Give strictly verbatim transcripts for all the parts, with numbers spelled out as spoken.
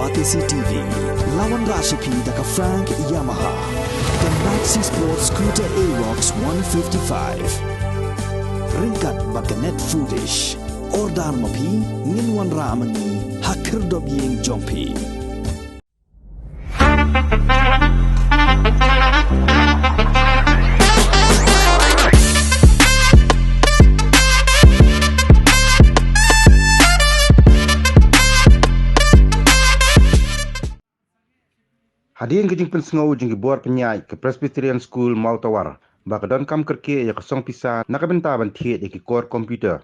Batesi T V, la wanrah sha phi da ka Frank Yamaha, ka Maxi Sport Scooter Aerox one fifty-five. Ryngkat bad ka Net Foodish. Order ma phi, ngin wanrah ma ngi ha khyrdop ïing jong phi. Hadien ka jingpynsngew jong ki bor pynïaid ka Presbyterian School Mawtawar ba ka donkam kyrkieh ïa ka song pisa na ka bynta ban thied ïa ki kor computer,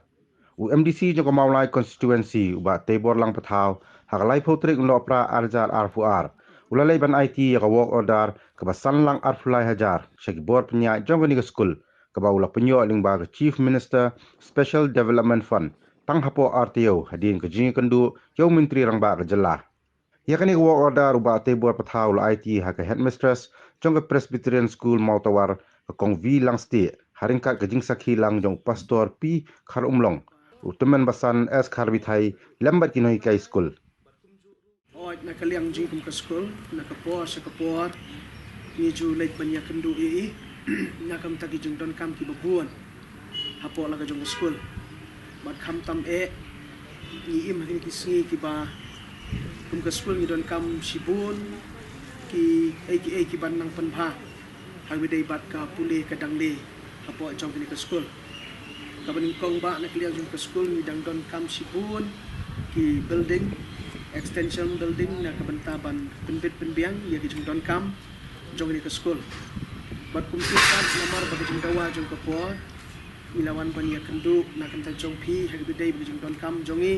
u M D C jong ka Mawlai Constituency, u Bah Teiborlang Pathaw, ha ka laiphew tarik u Nohprah ar hajar arphew ar, u la leit ban aiti ïa ka work order kaba san lak arphew lai hajar sha ki bor pynïaid jong kane ka skul, kaba u la pynïoh lyngba ka Chief Minister Special Development Fund tang hapoh ar taïew hadien ka jingïakynduh ïa u Myntri Rangbah ka jylla. Ïa kane ka work order u Bah Teibor Pathaw u la aiti ha ka headmistress jong ka Presbyterian School Mawtawar, ka Kong V Langstieh, ha ryngkat ka jingsakhi lang jong u Pastor P Kharumlong, u Tymmen Basan S Kharbithai, lem bad ki nonghikai skul. Hooid, na ka liang jong ngi kum ka skul, na ka por sha ka por ngi ju leit ban ïakynduh ïa i na ka bynta ki jingdonkam kiba bun hapoh la ka jong ka skul. Bad khamtam eh ngi im ha kine ki sngi kiba kum ka skul ngi donkam shibun kiei kiei kiban nang pynbha ha kaba ïadei bad ka pule ka dangle hapoh jong kane ka skul. Kaba nyngkong bah, na ka liang jong ka skul ngi dang donkam shibun ki building, extension building, na ka bynta ban pynbit pynbiang ïa ki jingdonkam jong kane ka skul. Bad kumjuh pat namar ba ka jingdawa jong ka por, ngi la wan ban ïakynduh na ka bynta jong phi ha kaba ïadei bad ka jingdonkam jong ngi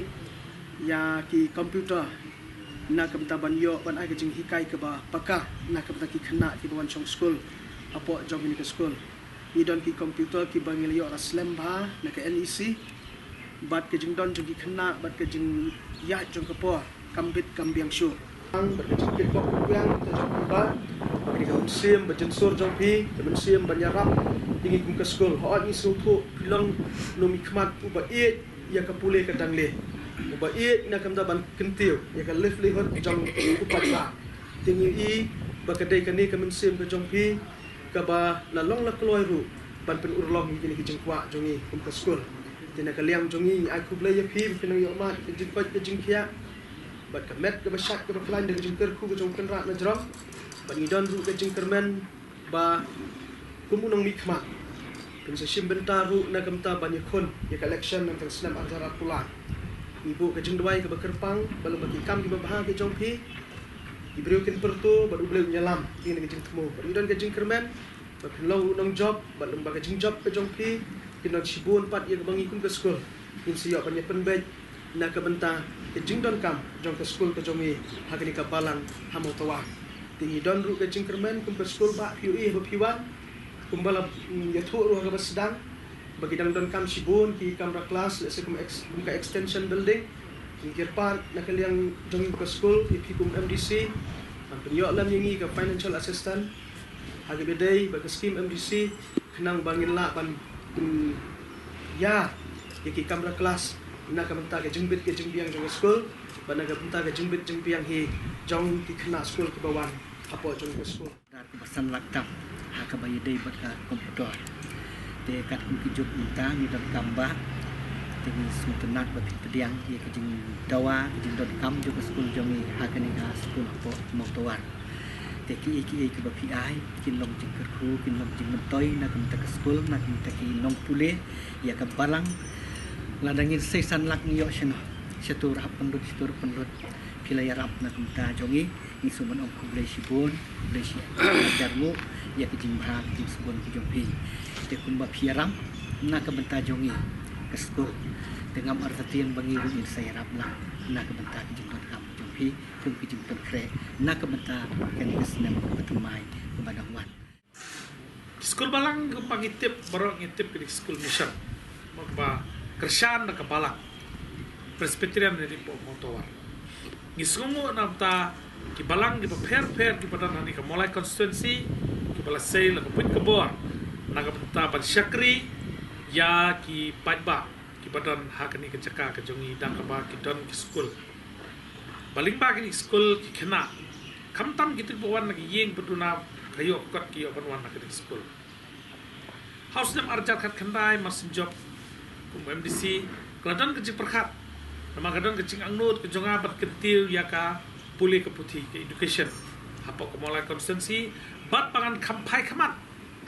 ïa ki computer, na ka bynta ban ïoh ban ai ka jinghikai kaba paka na ka bynta ki khynnah kiba wan shong skul hapoh jong kane ka skul. Ngi don ki computer kiba ngi la ïoh la slem bha na ka N E C, bad ka jingdon jong ki khynnah bad ka jingïaid jong ka por kam bit kam biang shuh. Bad ka jingkit bok kit wiang ka jong phi bah, bad ka mynsiem bad jynsur jong phi, ka mynsiem ban ïarap ïa ngi kum ka skul. Hooid, ngi sngewthuh phi long u nongmihkhmat uba ïeit ïa ka pule ka dangle, uba ïeit na ka bynta ban kyntiew ïa ka livelihood jong u paidbah. Te ngi i ba ka dei kane ka mynsiem ka jong phi kaba la long la kloi ruh ban pynurlong ïa kine ki jingkwah jong ngi kum ka skul. Te na ka liang jong ngi, ngi ai khublei ïa phi ba phi nang ïoh mad ka jingkoit ka jingkhiah bad ka met kaba shait kaba khlaiñ da ka jingkyrkhu ka jong u Kynrad na jrong. Bad ngi don ruh ka jingkyrmen ba kum u nongmihkhmat, phin sa shim bynta ruh na ka bynta ban ïakhun ïa ka election na ka snem ar hajar arphew lai. Ngi buh ka jingduwai kaba kyrpang ba long ba ki kam kiba bha ki jong phi, ki briew kin pyrto bad U Blei un ïalam ïa kane ka jingthmu. Bad ngi don ka jingkyrmen ba phin long u nongjop bad long ba ka jingjop ka jong phi kin don shibun pat ïa kaba ngi kum ka skul ngin sa ïoh ban ïa pynbeit na ka bynta ka jingdonkam jong ka skul ka jong ngi ha kane ka balang ha Mawtawar. Te ngi don ruh ka jingkyrmen kum ka skul bah, phi ïohi haba phi wan, kumba la, mm, ïathuh ruh ha kaba sdang, ba ki dang donkam shibun ki kamra klas, lehse kum ex-, kum ka extension building. Ngi kyrpad na ka liang jong ngi ka skul ïa phi kum M D C ban pynïoh lem ïa ngi ka financial assistance ha kaba ïadei bad ka scheme M D C, khnang ba ngin lah ban, mm, ïa, ïa ki kamra klas na ka bynta ka jingbit ka jingbiang jong ka skul bad na ka bynta ka jingbit jingbiang hi jong ki khynnah skul kiba wan hapoh jong ka skul. Dar kaba san lak tam ha kaba ïadei bad ka computer. Te katkum ki juk mynta ngi donkam bah, te ngi sngewtynnat ba phin pdiang ïa ka jingdawa ka jingdonkam jong ka skul jong ngi ha kane ka skul hapoh Mawtawar. Te kiei kiei kiba phi ai kin long jingkyrkhu, kin long jingmyntoi na ka bynta ka skul, na ka bynta ki nongpule ïa ka balang. Lada ngin sei san lak ngi ïoh shano, shatu ruh hap pynlut, shatu ruh pynlut. Phi la ïarap na ka bynta jong ngi. Ngi sngewbha ban ong khublei shibun, khublei shi hajar nguh ïa ka jingbha ka jingsngewbha ka jong phi. Te kumba phi ïarap na ka bynta jong ngi ka skul, te ngam artatien ba ngi ruh ngin sa ïarap lang na ka bynta ka jingdonkam jong phi kum ka jingpynkhreh na ka bynta kane ka snem kaba thymmai kaba dang wan. Ki skul balang kumba ngi tip, baroh ngi tip ka dei ka skul mission, ba kyrshan da ka balang Presbyterian na ka liang Mawtawar. Ngi sngewnguh na ka bynta ki balang kiba pher pher kiba don ha kane ka Mawlai constituency, kiba la sei la ka buit ka bor na ka bynta ban shakri ïa ki paidbah kiba don ha kane ka jaka ka jong ngi da kaba ki don ki skul. Ba lyngba kine ki skul ki khynnah, khamtam kito kiba wan na ki ïing ba duna, ka ïoh kot ki ïoh ban wan na kine ki skul. Ha u snem ar hajar khatkhyndai mar sien jop, kum u M D C, ka la don ka jingpyrkhat, namar ka don ka jingangnud ka jong nga ban kyntiew ïa ka pule ka puthi, ka education, hapoh ka Mawlai constituency, bad ba ngan kham phai khmat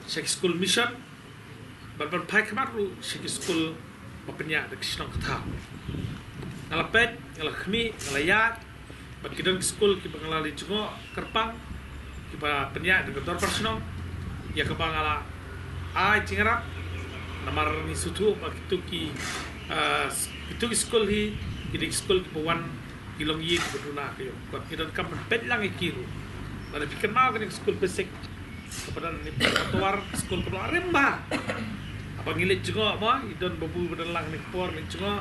sha ki skul mission, bad ban phai khmat ruh sha ki skul ba pynïaid da ki shnong ka thaw. Nga la peit, nga la khmih, nga la ïaid bad ki don ki skul kiba nga la leit jngoh kyrpang, kiba pynïaid da ka dorbar shnong, ïa kaba nga la ai jingïarap. Namar ngi sngewthuh ba kito ki, ah, kito ki skul hi, ki dei ki skul kiba wan ki longïing kiba duna, ka ïoh kot. Ngi donkam ban peit lang ïa ki ruh. Lada phi kynmaw kane ka skul basic kaba don hangne Pyrtuar, skul kaba long rim bha. Haba ngi leit jngoh mo, i don babu ba don lang hangne ka por, leit jngoh,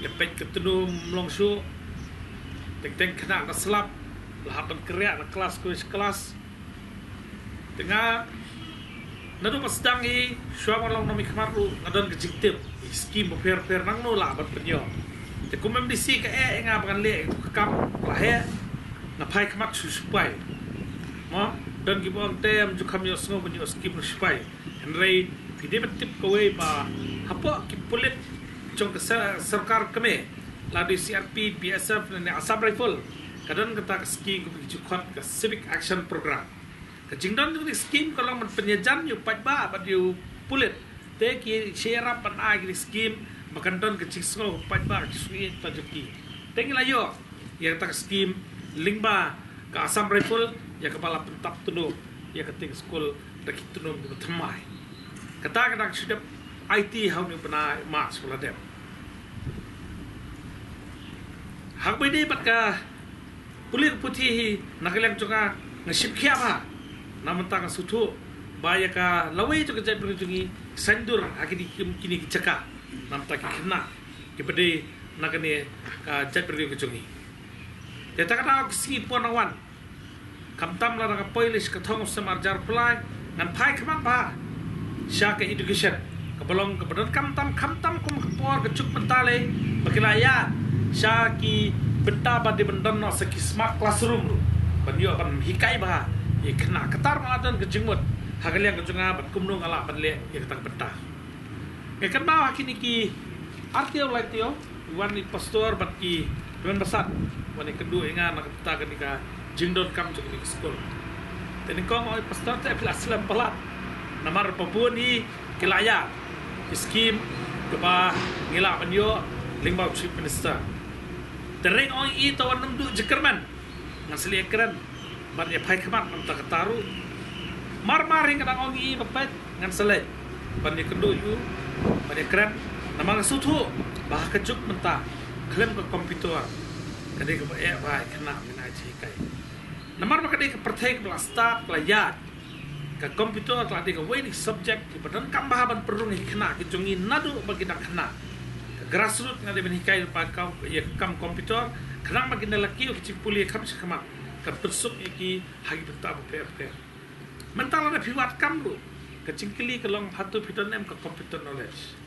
ïa peit ka tnum, ym long shuh. Teng teng khynnah ka slap, la hap ban kyrïah na klas kawei shi klas. Te nga, naduh ba sdang hi, shuwa ban long nongmihkhmat ruh, nga don ka jingtip ïa ki skim bapher bapher nangno lah ban pynïoh. Te kum M D C ka eh ïa nga ba ngan leh ïa ka kam, la heh, nga phai khmat shu sipai. Mo, don kiba ong te ym ju kham ïohsngew ban ïoh skim na sipai. Hynrei phi dei ban tip kawei ba hapoh ki pulit jong ka sor-, sorkar kmie, la dei C R P, B S F, ne Assam Rifle, ka don kata ka skim kaba ki ju khot ka Civic Action Program. Ka jingdon jong kane ka skim ka long ban pynïajan ïa u paidbah bad ïa u pulit. Te ki shu ïarap ban ai kane ka skim ba kan don ka jingsngew u paidbah, ka jingsngew ïa ka jong ki. Te ngi la ïoh ïa kata ka skim lyngba ka Assam Rifle, ïa kaba la pyntap tnum ïa ka teng skul da ki tnum kiba thymmai. Kata ka dang shu dep aiti ha une u bnai March ba la dep. Ha kaba ïadei bad ka pule ka puthi hi, na ka liang jong nga, nga shim khia bha. Na mynta nga sngewthuh ba ïa ka lawei jong ka jaitbynriew jong ngi, saiñdur ha kine ki, kine ki jaka, na mynta ki khynnah kiba dei na kane ka jaitbynriew ka jong ngi. Te ta ka daw ki sngi pon nang wan, khamtam lada nga poi lei sha ka thong u snem ar hajar arphew lai, ngan phai khmat bha sha ka education, kaba long kaba donkam tam, khamtam kum ka por ka juk mynta lei, ba ki la ïaid sha ki bynta ba dei ban don noh sa ki smart classroom ruh, ban ïoh ban hikai bha ïa ki khynnah. Kata ruh nga la don ka jingmut ha ka liang ka jong nga, bad kumno nga lah ban leh ïa kata ka bynta. Nga kynmaw ha kine ki ar taïew lai taïew, wan i pastor bad ki hynmen basat, wan ïakynduh ïa nga na ka bynta kane ka jingdonkam jong kane ka skul. Te nyngkong nga ong, pastor, te phi la slem palat. Namar ba bun hi ki la ïaid ki skim kaba ngi lah ban ïoh lyngba u Chief Minister. Te nga ong ïa i, to wat nym duh jingkyrmen. Ngan sa leit ïakren ban ïa phai khmat na bynta kata ruh. Mar mar hi nga dang ong ïa i ba peit, ngan sa leit ban ïakynduh ïa u, ban ïakren. Namar nga sngewthuh ba ha ka juk mynta, khlem ka computer, ka dei kaba eh bha ïa ki khynnah ban ai jinghikai. Namar ba ka dei ka pyrthei kaba la stad, ka la ïaid. Ka computer ka la dei kawei na ki subject kiba donkam bha ban pynrung ïa ki khynnah ki jong ngi naduh ba ki dang khynnah. Ka grassroot nga dei ban hikai lypa ka, ïa ka kam computer, khnang ba ki nalaki, ki jingpule kham sha khmat, kan pynsuk ïa ki ha ki bynta bapher bapher. Mynta lada phi wad kam ruh, ka jingkylli ka long, hato phi don em ka computer knowledge?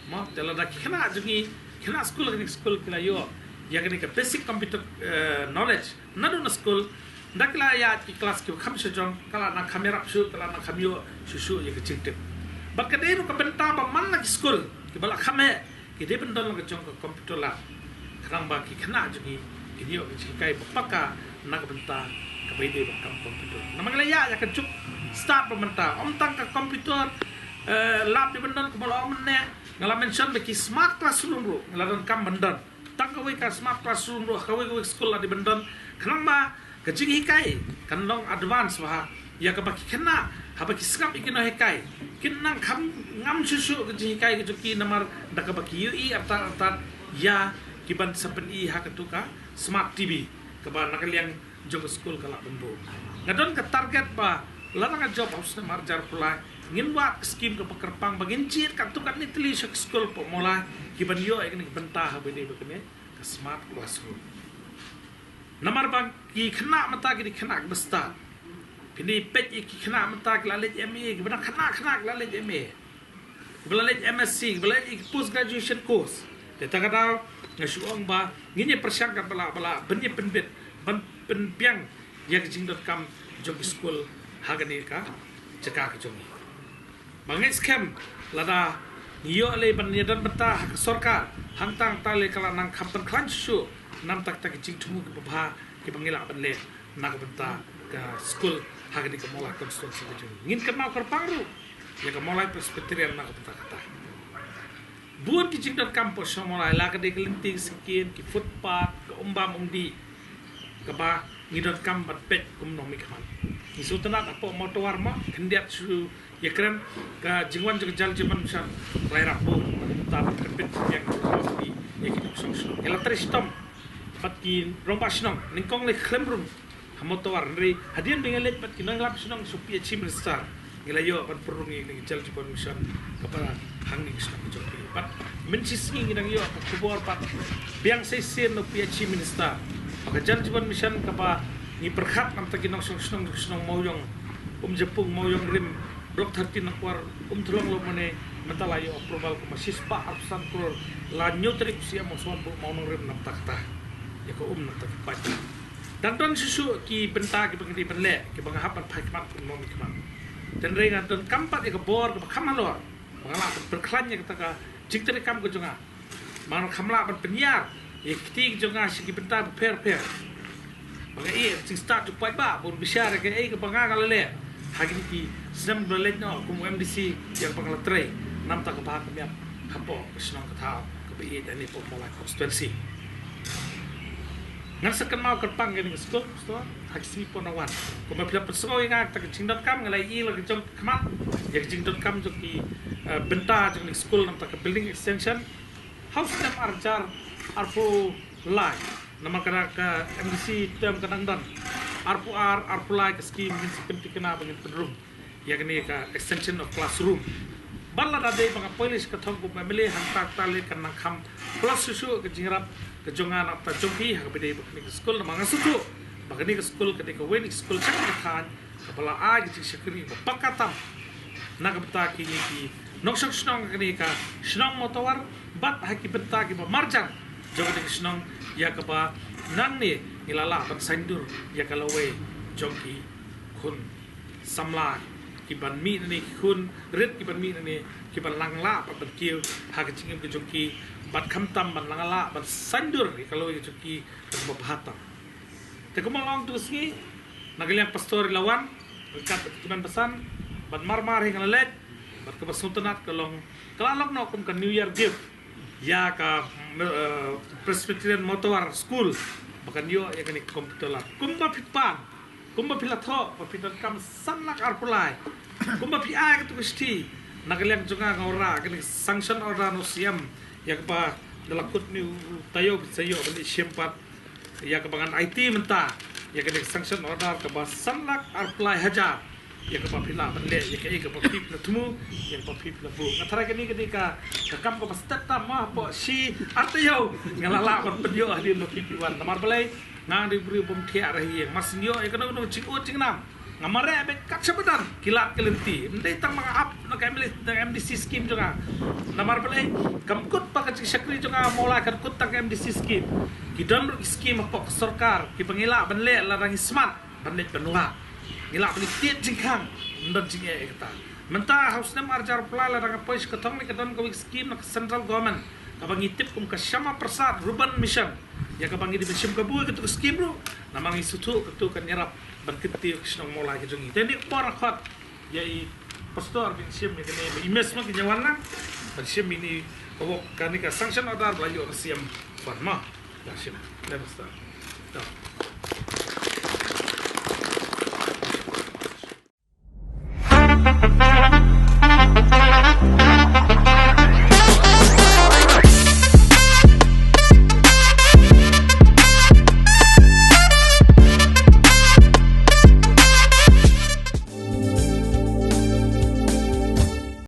Mo, te lada ki khynnah jong ngi, khynnah skul ha kine ki skul ki la ïoh ïa kane ka basic computer, eh, knowledge naduh na skul, ynda ki la ïaid ki klas kiba kham shajrong, ka lah nang kham ïarap shuh, ka lah nang kham ïoh shuh shuh ïa ka jingtip. Bad ka dei ruh ka bynta ba man la ki skul kiba la kham heh, ki dei ban don la ka jong ka computer lab, khnang ba ki khynnah jong ngi kin ïoh ka jinghikai ba paka na ka bynta kaba ïadei bad kam computer. Namar ngi la ïaid ïa ka juk stad ba mynta, ym tang ka computer, eh, lab dei ban don, kumba la ong mynne, nga la mention ba ki smart classroom ruh ngi la donkam ban don. Tang kawei ka smart classroom ruh ha kawei kawei ka skul la dei ban don, khnang ba ka jinghikai kan long advance bha, ïa kaba ki khynnah, haba ki sngap ïa ki nonghikai, kin nang kham ngam shuh shuh ka jinghikai ka jong ki, namar da kaba ki ïohi artat artat ïa ki ban sa pyni ha katu ka smart T V, kaba na ka liang jong ka skul ka lah ban buh. Nga don ka target ba lada nga jop ha u snem ar hajar arphew lai, ngin wad ka skim kaba kyrpang ba ngin jied katto katne tylli sha ki skul hapoh Mawlai, ki ban ïoh ïa kane ka bynta haba ïadei bad kane ka smart classroom. Namar ba ki khynnah mynta ki dei khynnah kiba stad. Phin ïa peit ïa ki khynnah mynta ki la leit M A, kiba dang khynnah khynnah ki la leit M A, kiba la leit M S C, kiba la leit ïa ki post graduation course. Te ta ka daw Nga shu ong ba ngin ïa pyrshang katba lah ba lah ban ïa pynbit ban pynbiang ïa ka jingdonkam jong ki skul ha kane ka jaka ka jong ngi. Ba ngeit skhem lada ngi ïoh lei ban ïa don bynta ha ka sorkar, hangta hangta lei ka la nang kham pynkhlaiñ shuh shuh namar kata ki jingthmu kiba bha kiba ngi lah ban leh na ka bynta ka skul ha kane ka Mawlai constituency ka jong ngi. Ngin kynmaw kyrpang ruh ïa ka Mawlai Presbyterian na ka bynta kata. Bun ki jingdonkam hapoh shnong Mawlai, la ka dei ka lynti ka syngkien, ki footpath, ka umbam umdih, kaba ngi donkam ban peit kum u nongmihkhmat. Ngi sngewtynnat hapoh Mawtawar ma khyndiat shu ïakren, ka jingwan jong ka Jal Jeevan Mission la ïarap bun ban pynpeit ïa ki nongshong shnong. Ngi la trei shitom bad ki rangbah shnong, nyngkong lei khlem rung ha Mawtawar, hynrei hadien ba ngi leit bad ki nongïalam shnong sha u P H E minister, ngi la ïoh ban pynrung ïa kane ka Jal Jeevan Mission kaba hangne ha shnong ka jong ngi. Bad mynshisngi ngi dang ïoh ka khubor bad biang sa shisien na u P H E minister ba ka Jal Jeevan Mission kaba ngi pyrkhat namar ki nongshong shnong jong ka shnong Mawïong, Umjapung, Mawïong Rim, Block thirteen Nongkwar, Umthlong, Lopmane, mynta la ïoh approval kumba shispah arphew san klur. La hynñiew tarik u Syiem u sa wan buh mawnongrim namar kata ïa ka um namar ki paidbah. Dang don shuh shuh ki bynta kiba ngi dei ban leh, kiba nga hap ban phai khmat kum u nongmihkhmat. Hynrei nga donkam pat ïa ka bor kaba kham halor ba nga lah ban pynkhlaiñ ïa kata ka jingtrei kam ka jong nga. Ba nga kham lah ban pynïar ïa ki kti ki jong nga sha ki bynta bapher bapher. Ba nga ïeh jingstad jong u paidbah, bun bishar ïa kaei kaba nga nga la leh ha kine ki snem ba la leit noh kum u M D C, ïa kaba nga la trei namar kaba ha ka miat hapoh ka shnong ka thaw kaba ïeit hangne hapoh Mawlai constituency. Ngan sa kynmaw kyrpang ïa kane ka skul, pastor, ha ki sngi ba wan. Kumba phi la pynsngew ïa nga kata ka jingdonkam, nga la ïohi la ka jong ka khmat ïa ka jingdonkam jong ki, eh, bynta jong kane ka skul namar ka building extension. Ha u snem ar hajar arphew lai, namar ka, ka M D C term ka dang don, arphew ar, arphew lai ka skim ngin sa pynthikna ba ngin pynrung ïa kane ka extension of classroom. Bad lada dei ba nga poi lei sha ka thong kum u M L A, hangta hangta lei kan nang kham plus shuh shuh ka jingïarap ka jong nga na ka bynta jong phi ha kaba ïadei bad kane ka skul, namar nga sngewthuh ba kane ka skul ka dei kawei na ki skul jong ka thaiñ kaba la ai ka jingshakri ba paka tam na ka bynta kine ki nongshong shnong ha kane ka shnong Mawtawar bad ha ki bynta kiba marjan jong kane ka shnong, ïa kaba nangne ngi la lah ban saiñdur ïa ka lawei jong ki khun samla kiban mih nangne, ki khun rit kiban mih nangne, kiban nang lah pat ban kiew ha ka jingim ka jong ki bad khamtam ban nang lah ban saiñdur ïa ka lawei ka jong ki kaba bha tam. Te kumba long tu ka sngi, na ka liang pastor i la wan ryngkat bad ki kmen basan, bad mar mar hi nga la leit, bad kaba sngewtynnat ka long, ka la long noh kum ka New Year gift ïa ka, eh, Presbyterian Mawtawar School, ba kan ïoh ïa kane ka computer lab. Kumba phi pan, kumba phi la thoh ba phi donkam san lak arphew lai, kumba phi ai katto ka shithi, na ka liang jong nga nga wanrah kane ka sanction order na u Syiem, ïa kaba da la kut une u taïew phin sa ïoh ban ïashim pat, ïa kaba ngan aiti mynta ïa kane ka sanction order kaba san lak arphew lai hajar, ïa kaba phi lah ban leh ïa kaei kaba phi la thmu, ïa kaba phi la buh. Nga tharai kane ka dei ka, ka kam kaba stet tam, ma hapoh shi ar taïew nga la lah ban pynïoh hadien ba phi phi wan. Namar balei? Nga dei u briew bym thiah ra ha ïing, mar shu ïoh ïa kano kano ka jingud jingnam, nga mareh beit kat shaba don ki lad ki lynti. Ym dei tang ba nga ap na ka M L A, na ka M D C scheme jong nga. Namar balei? Kam kut ba ka jingshakri jong nga ha Mawlai kan kut tang ka M D C scheme. Ki don ruh ki scheme hapoh ka sorkar kiba ngi lah ban leh lada ngi smat ban leit ban wah. Ngi lah ban ïatied jingkhang, ym don jingeh ïa kata. Mynta ha u snem ar hajar arphew lai, lada nga poi sha ka thong ne, ka don kawei ka scheme na ka central government kaba ngi tip kum ka Shyama Prasad Ruban Mission, ïa kaba ngi dei ban shim kabu ïa katu ka scheme ruh. Namar ngi sngewthuh katu kan ïarap ban kyntiew ïa ka shnong Mawlai ka jong ngi. Te ngi por khot ïa i pastor ban shim ïa kane, ba i Miss ma kin ïa wan lang ban shim ïa kane ka wok, kane ka sanction order ba la ïoh na u Syiem. Wan ma, ïa shim. Ïa pastor. To.